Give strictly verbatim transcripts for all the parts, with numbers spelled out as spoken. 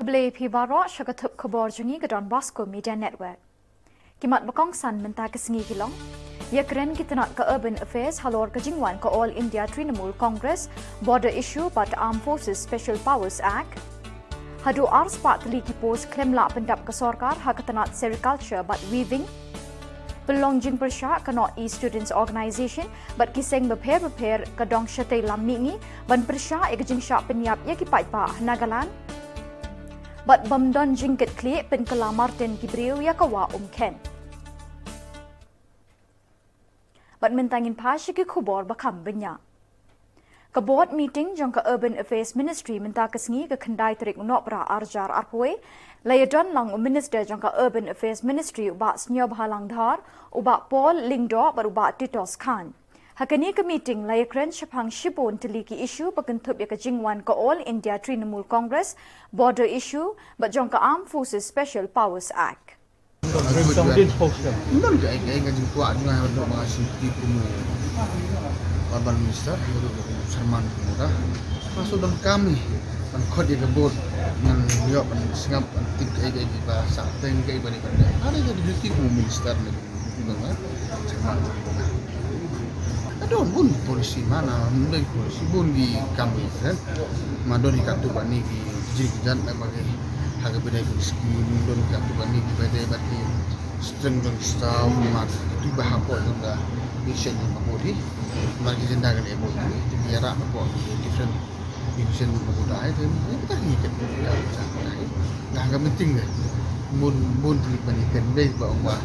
Khublei phi baroh sha ka thup khubor jong ngi ka Don Bosco Media Network. Ki mat ba kongsan mynta ka sngi ki long: ïakren ki tnat ka Urban Affairs halor ka jingwan ka All India Trinamool Congress, border issue bad Armed Forces Special Powers Act. Haduh ar spah tylli ki post khlem lah pyndap ka sorkar ha ka tnat sericulture bad weaving. Pynlong jingpyrshah ka North East Students Organisation bad ki seng bapher bapher ka dong shatei lam mihngi ban pyrshah ïa ka jingshah pynïap ïa ki paidbah Nagaland. Bad bym don jingkitkhlieh, pynkylla Martin ki briew ïa ka wah Umkhen. Bad mynta ngin phai sha ki khubor ba kham bniah. Ka board meeting jong ka Urban Affairs Ministry mynta ka sngi ka khyndai tarik u Nohprah arhajar arphew wei, la ïadon lang u Minister jong ka Urban Affairs Ministry u Bah Sniawbhalang Dhar, u Bah Paul Lyngdoh bad u Bah Titos Chyne. Ha kane ka meeting la ïakren shaphang shibun tylli ki issue ba kynthup ïa ka jingwan ka All India Trinamool Congress, border issue bad jong ka Armed Forces Special Powers Act. Ym don kaei kaei ka jingkwah jong nga haduh ba nga shu kti kum u Urban Minister, haduh ba u Sharma u mut. Nga shu donkam hi ban khot ïa ka board, ngan ïoh ban sngap ban tip kaei kaei ba sah teng kaei ba dei ban dei. Ka dei ka duty kum u minister ne kum u Sharma. Ka don bun policy mana, ym dei policy, bun ki kam ki kan. Ma don hi katto katne ki jingkjat na ba ki ha ka bynta ki skim, don hi katto katne ki bynta ba ki strength jong staff, ma ki ba hapoh jong ka mission jong ka body. Ma ki jenda ka ne body, ki ïarap hapoh ki different mission jong ka body, te ni kita ki ket ka ka ka. Nga ha ka meeting ne. Bun bun tylli ba ni ken dei ba ong ba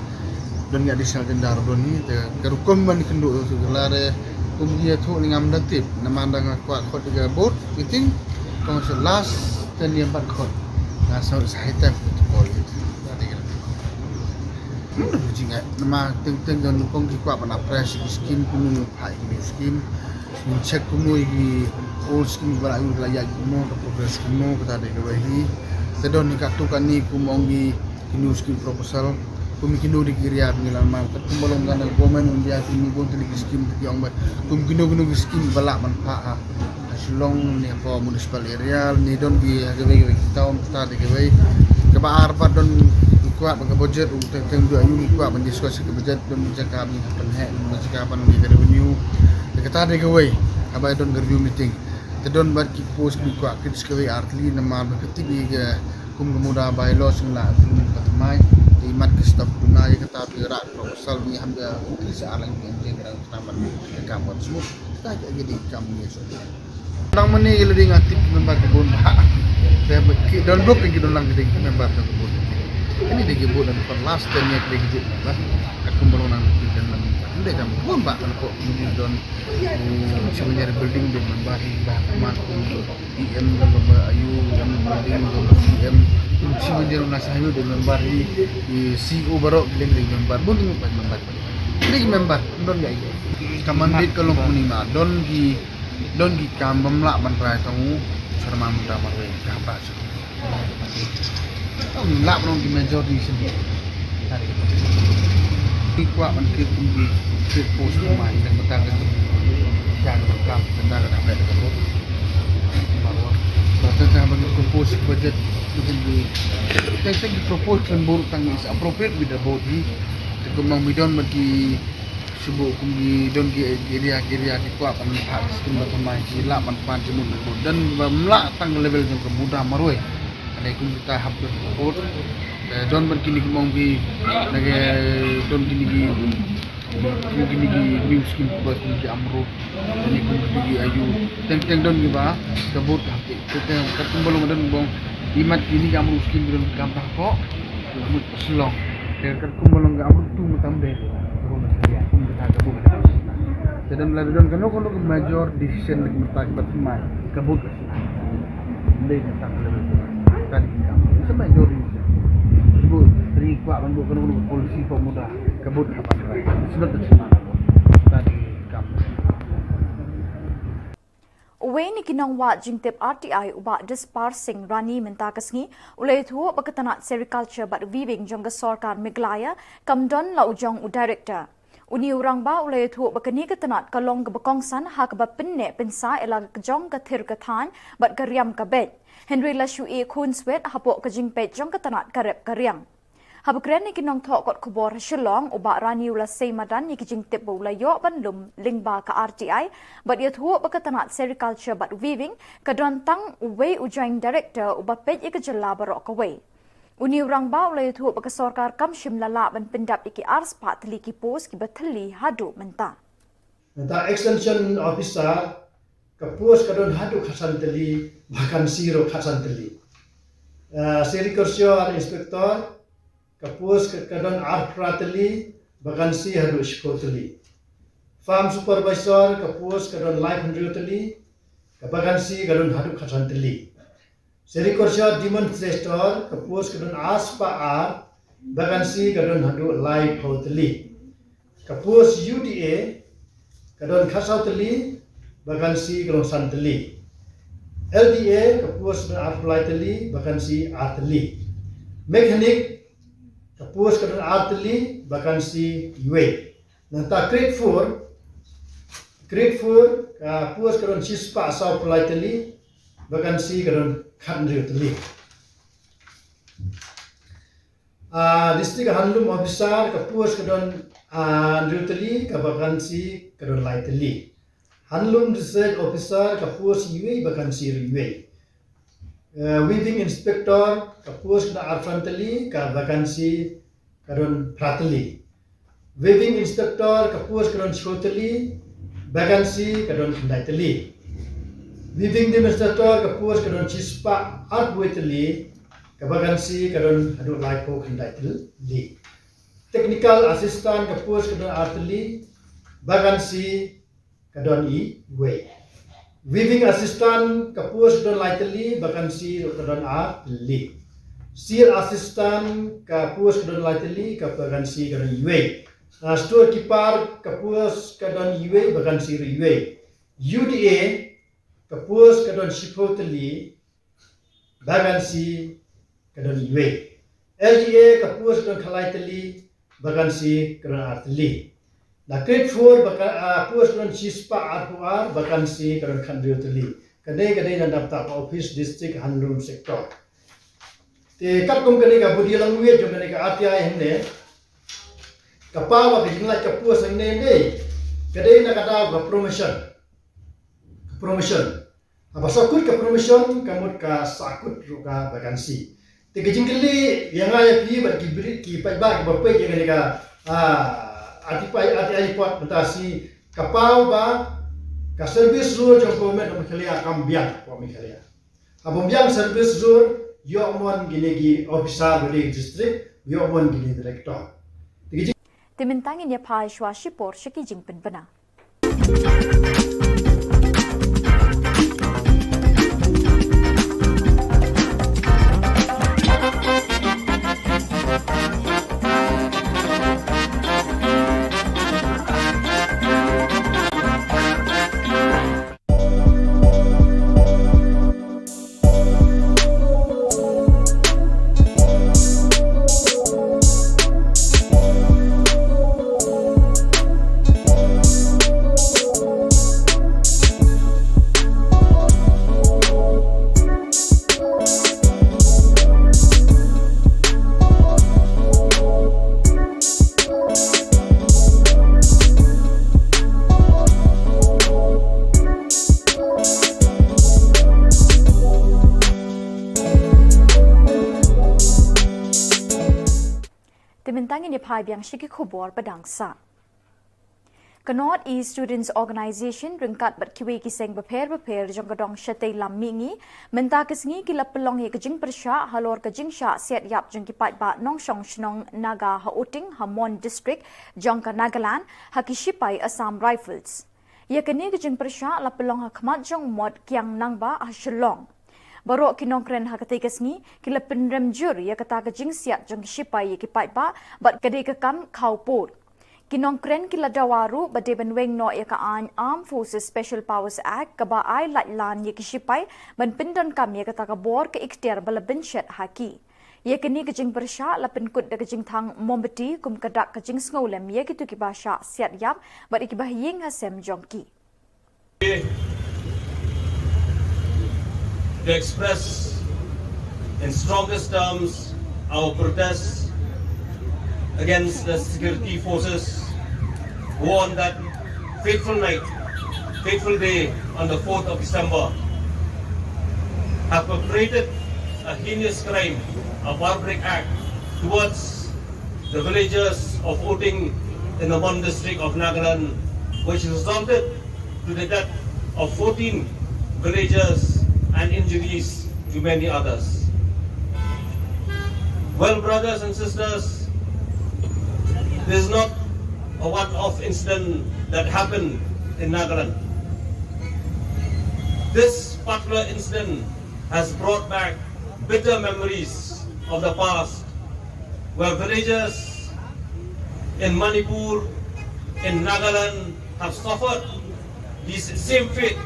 don ïa additional tender don ni, te ka rukom ban kynduh tu la re kum ïa thu ni ngam da tip, namar da nga kwah khot ïa ka board meeting, kong sa last ten ïa bat khot. Nga sa sa hai tem tu call. Ym da jing ai, namar teng teng don kong ki kwah ban apply skim, kumno phai ki skim. Ngin check kumno ïa ki old skim ba la ïoh la ïaid kumno, ka progress kumno, kata dei kawei hi. Te don hi katto katne kum ong ki ki new skim proposal. Kum ki new dei ki area ngi la man. Katkum ba long ka na Government of India ki new bun tylli ki skim ki ong ba kum ki new ki new ki skim ba lah ban phah ha Shillong ne hapoh municipal area ne don ki ha kawei kawei ki town, kata dei kawei. Kaba ar pat don ki kwah ba ka budget, u teng teng du ayu ki kwah ban discuss ka budget, don jaka ban pynheh, don jaka ban ki revenue. Te kata dei kawei haba don ka review meeting. Te don bad ki post ki kwah kit sa kawei ar tylli namar ba ka tip ïa ka kum ka muda bylaw sing la ka thymmai. Te imat ki staff duna ïa kata, te rak proposal ngi ham da kit sa ar lang ki engineer ka dang tang ban ka kam ban smooth. Kata ka ïa dei kam ngi so. Nang mane ïa la dei nga tip member ka bun ba. Te ba ki don bok ki don lang ki dei member ka bun. Ini dei ki bun dan per last ten ïa ki dei ki jit ba. Ka kum ba long nang ki don lang. Dei kam bun ba kan ko ni don. Kum shi manjari building dei member hi ba man kum E M dei member ayu, E M building dei C M. Kum shi manjari na sayu dei member hi, i C E O baroh dei dei member. Bun dei member. Dei member don ïa. Ka mandate ka long kumne ma don ki don ki kam bym lah ban rai tang u Sharma Munda Marwei ka ba. Ym lah ban ong ki major decision. Ki kwah ban kit kum ki kit post kum ai, tang bata ka jing. Sha ka kam, bata ka dang ka vote. Marwei. Bata ka ban ki propose budget, ki kum ki. Tang tang ki propose kan bor tang is appropriate with the vote hi. Te kum bang bidon ban ki Shu buh kum ki don ki area, ki area ki kwah ban phah skim ba thymmai ki lah ban pan ki mut mut. Don ba ym lah tang level jong ka Munda Marwei. Kane kum kita hap don ka vote. Te don ban kini ki mong ki na ke don kini ki kum kini ki new skim ba kum ki amrut. Kini kum kini ki ayu. Teng teng don ki ba ka vote hap. Te teng kat kum ba long don bong. Imat kini ki amrut skim don kam ta ko. Mut Shillong. Te kat kum ba long ka amrut tu mutam de. Rum na Shillong. Kum kita ka bu. Te don la don kano kano ka major decision lagi mutak ba thymmai. Ka bu ka. Dei na tak level tu. Tadi ka. Sa major decision. Bu ri kwah ban bu kano kano ka policy pa muda. Ka bu ka ba. Sebab tu thymmai. Tadi kam. Uwei na ki nongwad jingtip R T I u Bah Dispar Singh Rani mynta ka sngi u la ïathuh ba ka tnat sericulture bad weaving jong ka sorkar Meghalaya kam don la u jong u director. Une u rangbah u la ïathuh ba kane ka tnat ka long kaba kongsan ha kaba pynneh pynsah ïa la ka jong ka thir ka thaiñ bad ka riam ka beit. Hynrei la shu ïeh khunswet hapoh ka jingpeit jong ka tnat ka rep ka riang. Haba kren ïa ki nongthoh kot khubor ha Shillong, u Bah Rani u la sei madan ïa ki jingtip ba u la ïoh ban lum lyngba ka R T I bad ïathuh ba ka tnat sericulture bad weaving ka don tang uwei u joint director uba peit ïa ka jylla baroh kawei. Une u rangbah u la ïathuh ba ka sorkar kam shym la lah ban pyndap ïa ki arspah tylli ki post kiba thylli haduh mynta. Mynta extension officer ka post ka don haduh khatsan tylli, vacancy ruh khatsan tylli. Uh, sericulture inspector ka post ka, ka don arphew tylli, vacancy haduh shiphew tylli. Farm supervisor ka post ka don laiphew hynriew tylli, ka vacancy ka don haduh khatsan tylli. Sericulture demonstrator ka post ka don arspah ar, vacancy ka don haduh laiphew tylli. Ka post U D A ka don khatsaw tylli, vacancy ka don san tylli. L D A ka post ka don arphew lai tylli, vacancy ar tylli. Mechanic ka post ka don ar tylli, vacancy uwei. Nangta grade four, grade four ka post ka don shispah sawphew lai tylli, vacancy ka don khathynriew tylli. Ah, district handloom officer ka post ka don, ah, hynriew tylli, ka vacancy ka don lai tylli. Handloom research officer ka post uwei, vacancy ruh uwei. Eh, weaving inspector ka post ka don arphew san tylli, ka vacancy ka don phra tylli. Weaving inspector ka post ka don shiphew tylli, vacancy ka don khyndai tylli. Weaving demonstrator ka post ka don shispah arphew tylli, ka vacancy ka don haduh laiphew khyndai tylli. Technical assistant ka post ka don ar tylli, vacancy ka don uwei. Weaving assistant ka post ka don lai tylli, vacancy ka don ar tylli. Seal assistant ka post ka don lai tylli, ka vacancy ka don uwei. Ah, storekeeper ka post ka don uwei, vacancy ruh uwei. U D A ka post ka don shiphew tylli, vacancy ka don uwei. L D A ka post ka don khatlai tylli, vacancy ka don ar tylli. Na grade four baka, ah, post ka don shispah arphew ar, vacancy ka don khathynriew tylli. Kane ka dei na dap ta office district handloom sector. Te katkum kane ka body language jong kane ka R T I hangne, ka paw ba ka jinglait ka post hangne dei ka dei na ka daw ka promotion. Ka promotion. Haba sahkut ka promotion, ka mut ka sahkut ruh ka vacancy. Te ka jingkylli ïa nga ïa phi bad ki briew ki paidbah kiba peit ïa kane ka, ah, R T I, R T I report mynta shi, ka paw ba ka service rule jong government of Meghalaya kam biang hapoh Meghalaya. Haba ym biang service rule, ïoh mon kine ki officer ba dei district, ïoh mon kine director. Te ka jing- Te mynta ngin ïa phai shuwa shipor sha ki jingpynbna. Te mynta ngin ïa phai biang sha ki khubor ba dang sah. Ka North East Students Organisation ryngkat bad kiwei ki seng bapher bapher jong ka dong shatei lam mihngi mynta ka sngi ki la pynlong ïa ka jingpyrshah halor ka jingshah siat ïap jong ki paidbah nongshong shnong Naga ha Uting ha Mon District jong ka Nagaland ha ki shipai Assam Rifles. Ïa kane ka jingpyrshah la pynlong ha khmat jong u Mot Kiang Nangbah ha Shillong. Baroh ki nongkren ha katei ka sngi ki la pynrem jur ïa kata ka jingsiat jong ki shipai ïa ki paidbah bad ka dei ka kam khaw pud. Ki nongkren ki la dawa ruh ba dei ban weng noh ïa ka aiñ Armed Forces Special Powers Act kaba ai laitlan ïa ki shipai ban pyndonkam ïa kata ka bor ka iktiar ba la bynshet ha ki. Ïa kane ka jingpyrshah la pynkut da ka jingthang mombati kum ka dak ka jingsngewlem ïa kito kiba shah siat ïap bad ïa kiba ha ïing ha sem jong ki. To express in strongest terms our protest against the security forces who on that fateful night, fateful day on the fourth of December, have perpetrated a heinous crime, a barbaric act towards the villagers of Oting in the Mon district of Nagaland, which resulted to the death of fourteen villagers and injuries to many others. Well, brothers and sisters, this is not a one-off incident that happened in Nagaland. This particular incident has brought back bitter memories of the past, where villagers in Manipur, in Nagaland, have suffered this same fate,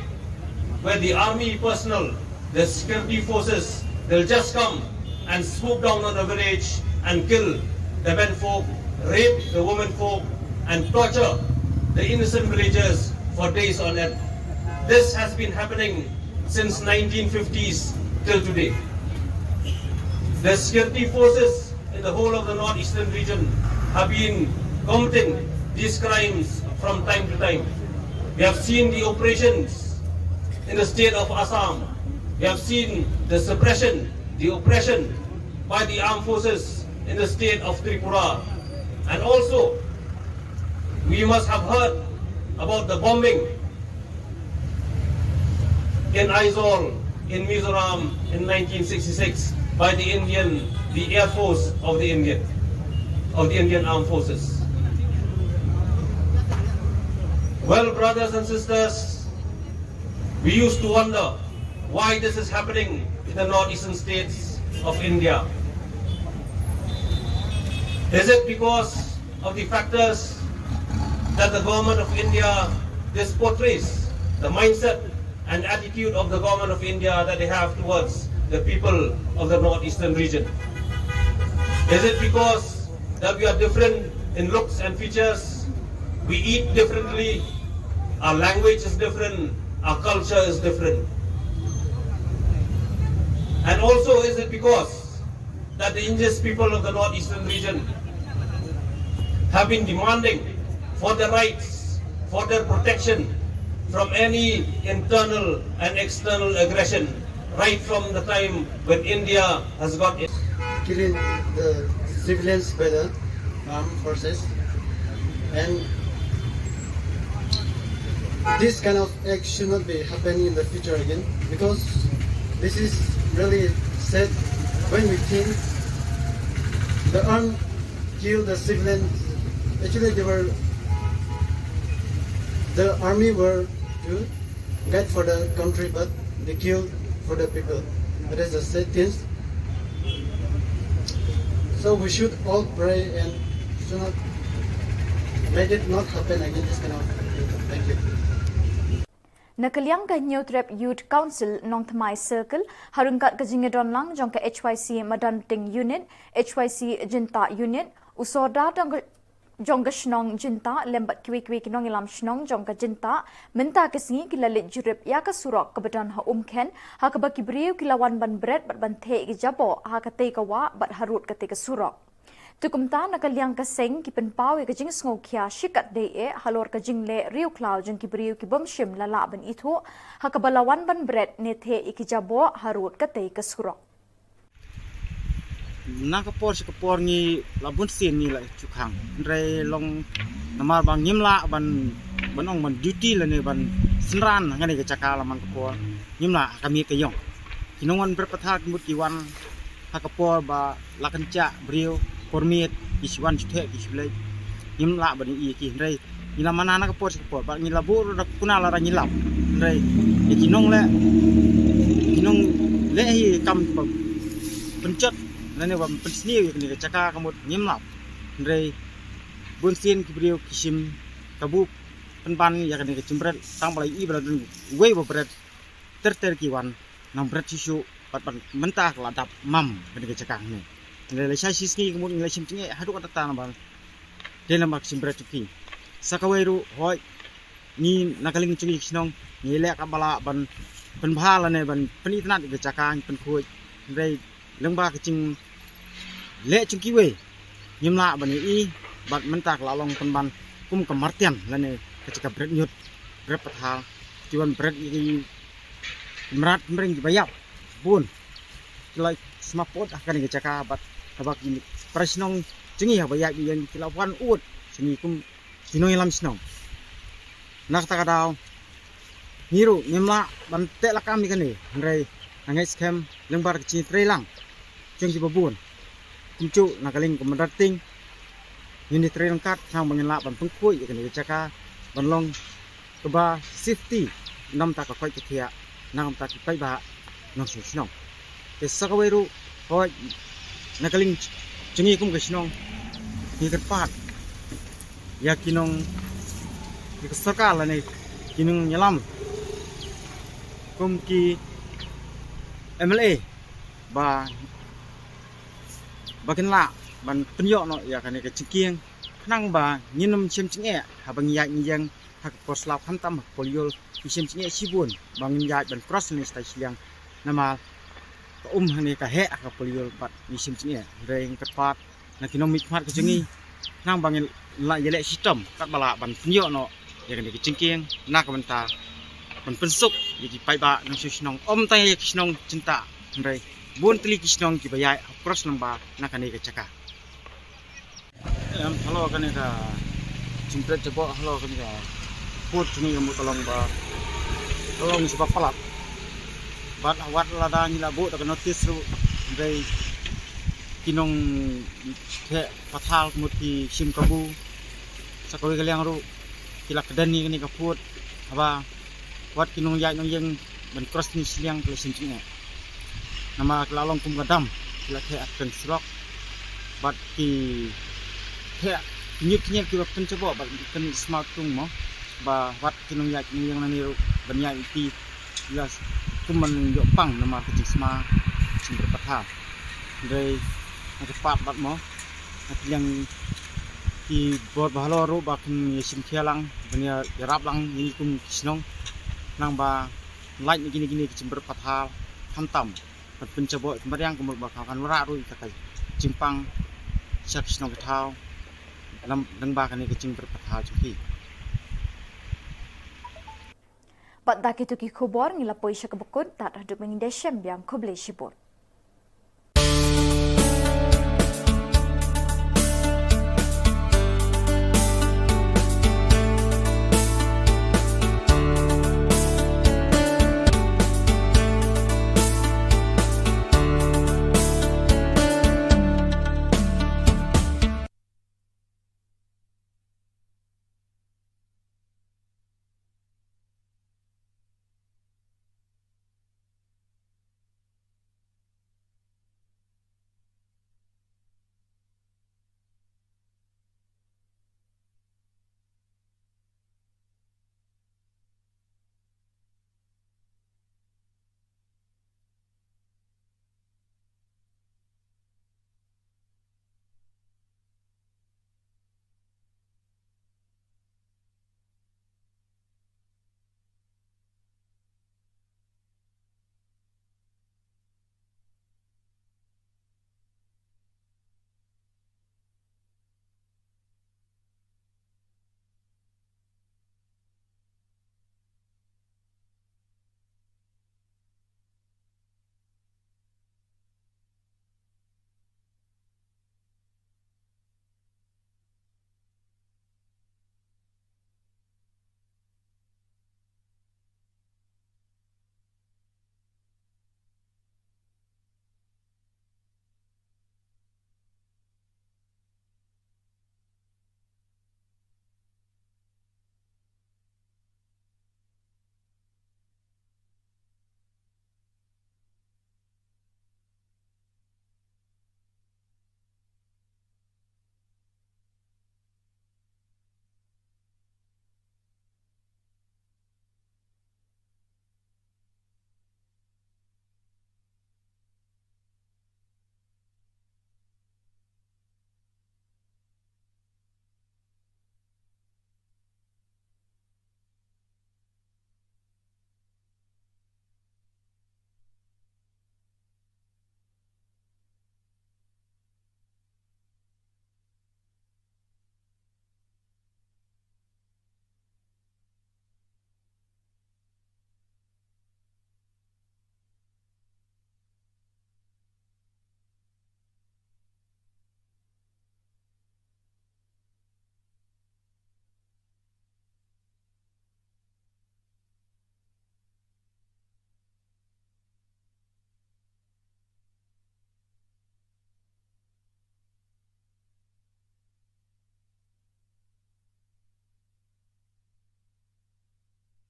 where the army personnel, the security forces, they'll just come and swoop down on the village and kill the men folk, rape the women folk, and torture the innocent villagers for days on end. This has been happening since nineteen fifties till today. The security forces in the whole of the northeastern region have been committing these crimes from time to time. We have seen the operations in the state of Assam. We have seen the suppression, the oppression by the armed forces in the state of Tripura. And also, we must have heard about the bombing in Aizawl, in Mizoram, in nineteen sixty-six by the Indian, the Air Force of the Indian, of the Indian Armed Forces. Well, brothers and sisters, we used to wonder why this is happening in the northeastern states of India. Is it because of the factors that the government of India this portrays, the mindset and attitude of the government of India that they have towards the people of the northeastern region? Is it because that we are different in looks and features? We eat differently, our language is different, our culture is different. And also, is it because that the indigenous people of the northeastern region have been demanding for their rights, for their protection from any internal and external aggression right from the time when India has got it. Killing the civilians by the armed forces, and this kind of act should not be happening in the future again, because this is really sad when we think the armed kill the civilians. Actually, they were the army were to fight for the country, but they killed for the people. That is a sad thing. So we should all pray and should not make it not happen again, this kind of thing. Thank you. Na ka liang ka Hynñiewtrep Youth Council Nongthymmai Circle, ha ryngkat ka jingïadonlang jong ka H Y C Madanting Unit, H Y C Jintah Unit, u Sordar jong ka shnong Jintah lem bad kiwei kiwei ki nongïalam shnong jong ka Jintah mynta ka sngi ki la leit jurip ïa ka surok kaba don ha Umkhen, ha kaba ki briew ki la wan ban bret bad ban theh ïa ki jaboh ha katei ka wah bad harud katei ka surok. Te kumta na ka liang ka seng ki pynpaw ïa ka jingsngewkhia shikatdei eh halor ka jingleh riewkhlaw jong ki briew ki bym shym la lah ban ithuh, ha kaba la wan ban bret ne theh ïa ki jaboh harud katei ka surok. Na ka por sha ka por ngi la bun sien ngi la shu khang, hynrei long namar ba ngim lah ban, ban ong ban duty lane ban synran hangne ka jaka la man ka por, ngim lah ha ka miet ka ïong. Ki nongwan bret pathar ki mut ki wan ha ka por ba la kynjah briew por miet, ki shu wan shu theh ki shu leit. Ngim lah ban ïohi ïa ki, hynrei ngi la mana na ka por sha ka por bad ngi la buh ruh da kuna lada ngi lap, hynrei ïa ki nongleh, ki nongleh hi kam ba pynjot lane ba pynsniew ïa kane ka jaka ka mut ngim lap, hynrei bun sien ki briew ki shim kabu pynban ïa kane ka jingbret tang ba la ïohi ba la don uwei ba bret ter ter ki wan nang bret shisha bad ban mynta ka la dap mam kane ka jaka hangne. Lei lei shai shi sngi ka mut ngi la shim jingeh haduh katta na ban dei namar ka jingbret jong ki. Sa kawei ruh hoi ngi na ka liang jong ngi ki shnong ngi leh ka ba lah ban pynbha lane ban pynitynnad ïa ka jaka ngi pynkhuid. Hynrei lyngba ka jingleh jong kiwei ngim lah ban ïohi bad mynta ka la long pynban kum ka martian lane ka jaka bret ñiut bret pathar ki wan bret ïa ki mrad mreng kiba ïap bun. Ki la sma put ha kane ka jaka bad haba ki para shnong jong ngi haba ïaid ïeng ki la wan ud jong ngi kum ki nongïalam shnong. Na kata ka daw ngi ruh ngim lah ban teh lakam ïa kane hynrei nga ngeit skhem lyngba ka jingtreilang jong kiba bun kumjuh na ka liang ka Mynratting ngin ïa trei ryngkat khnang ba ngin lah ban pynkhuid ïa kane ka jaka ban long kaba safety na ka bynta ka koit ka khiah na ka bynta ki paidbah nongshong shnong. Te sa kawei ruh hoi na ka liang jong ngi kum ka shnong ngi kyrpad ïa ki nong ïa ka sorkar lane ki nongïalam kum ki M L A ba ba kin lah ban pynïoh noh ïa kane ka jingkieng khnang ba ngin ym shim jingeh haba ngi ïaid ngi ïeng ha ka por sla khamtam ha ka por ïul ngi shim jingeh shibun ba ngin ïaid ban cross ne stai shiliang namar ka um hangne ka heh ha ka por ïul bad ngi shim jingeh. Hynrei nga kyrpad na ki nongmihkhmat ka jong ngi khnang ba ngin lah ïaleh shitom katba lah ban pynïoh noh ïa kane ka jingkieng na ka bynta ban pynsuk ïa ki paidbah nongshong shnong ym tang ïa ki shnong jingtah hynrei bun tylli ki shnong kiba ïaid ha cross lyngba na kane ka jaka. Em, halor kane ka jingbret jaboh halor kane ka put jong ngi ka mut ka long ba ka long shibun palat. Bad wat lada ngi la buh da ka notice ruh hynrei ki nongtheh pathar ka mut ki shim kabu sa kawei ka liang ruh ki la kden ïa kane ka put haba wat ki nongïaid nongïeng ban cross ne shiliang ki la shim jingeh. Namar ki la long kum ka dam ki la theh ha kyrteng surok bad ki theh ki ñiut ki ñiel kiba pynjaboh bad ki pynsma tung mo ba wat ki nongïaid nongïeng nangne ruh ban ïaid ïa ki la kum ban ïoh pang namar ka jingsma jingbret pathar. Hynrei nga kyrpad bad mo na ka liang ki bor ba halor ruh ba kin ïa shim khia lang ban ïa ïarap lang ïa ngi kum ki shnong khnang ba lait na kine kine ki jingbret pathar khamtam ban pynjaboh ïa ka mariang ka mut ba kan wanrah ruh ïa ka jingpang sha ki shnong ki thaw lyngba kane ka jingbret pathar jong ki. Bad da kito ki khubor ngi la poi sha kaba kut, tad haduh ba ngin ïashem biang, khublei shibun.